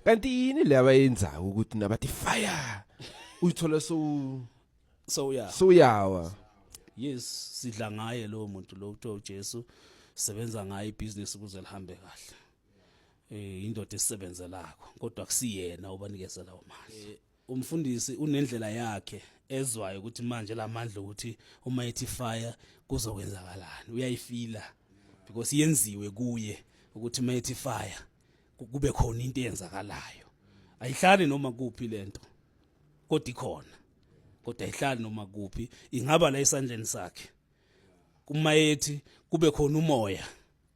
Kanti yini le abayenzayo ukuthi nabathi fire uyithola so So yeah. So yawa? Yes, sidla ngaye lo muntu lo kuthiwa uJesu, sebenza ngaye ibhizinisi ukuze lihambe kahle. Indoda esisebenzelako, kodwa kusiyena obanikeza lawo mandla. Umfundisi unendlela yakhe ezwayo ukuthi manje lamandla ukuthi uma ethi fire kuzokwenzakalani. Uyayifila because yenziwe kuye ukuthi uma ethi fire kube khona into eyenzakalayo. Ayihlali noma kuphi lento, kodwa ikhona, kodwa ayihlali noma kuphi. Ingaba la esandleni sakhe, kuma ethi kube khona umoya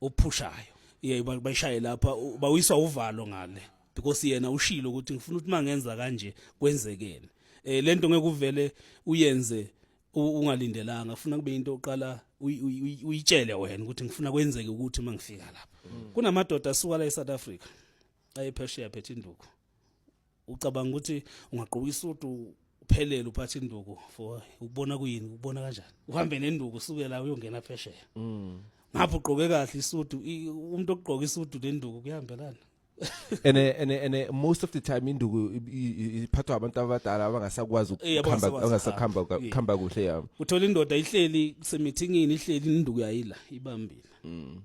ophushayo, iye bayishaye lapha, bawiswa uvalo ngale, because yena ushilo ukuthi ngifuna ukuthi mangenza kanje kwenzekeni. Lento ngeke uvele uyenze ungalindelanga, ufuna kube into oqala uyitshele wena ukuthi ngifuna kwenzeke ukuthi mangifika lapha. Kunamadoda asuka la eSouth Africa ayephesheya phethe induku. Ucabanga ukuthi ungagqoka isudu uphelele, uphathe induku for ukubona kuyini? Ukubona kanjani uhambe nenduku usuke la uyongena phesheya? Ngapha ugqoke kahle isudu, umuntu ogqoka isudu nenduku kuyahambelana? And most of the time induku iphathwa abantu abadala abangasakwazi ukuhamba, abangasakwazi abangasakhamba ukuhamba. Kuhamba kuhle, ya. Uthola indoda ihleli kusemithingini, ihleli induku yayila ibambile.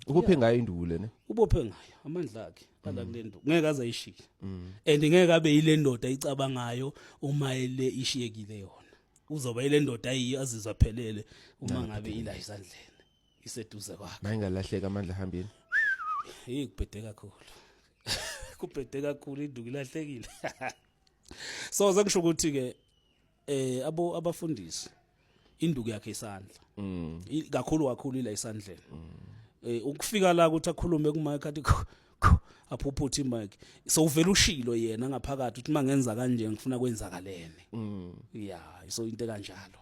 Ubophe ngayo induku lena. Ubophe ngayo, amandla akhe ala kule nduku, ngeke aze ayishiye and ngeke abe yile ndoda ayicabangayo uma ele ishiyekile yona. Uzoba yile ndoda ayiyo azizwa phelele uma ngabe ila esandleni, iseduze kwakhe. Mayingalahleka amandla hambile. Hey, kubhede kakhulu, kubhede kakhulu, induku ilahlekile. So sekusho ukuthi ke abo abafundisi induku yakhe isandla kakhulu kakhulu ila esandleni. Ukufika la ukuthi akhulume ku mic, athi aphuphuthe imic, so uvela ushilo yena ngaphakathi ukuthi mangenza kanje ngifuna kwenzakalene. Yeah, so into kanjalo.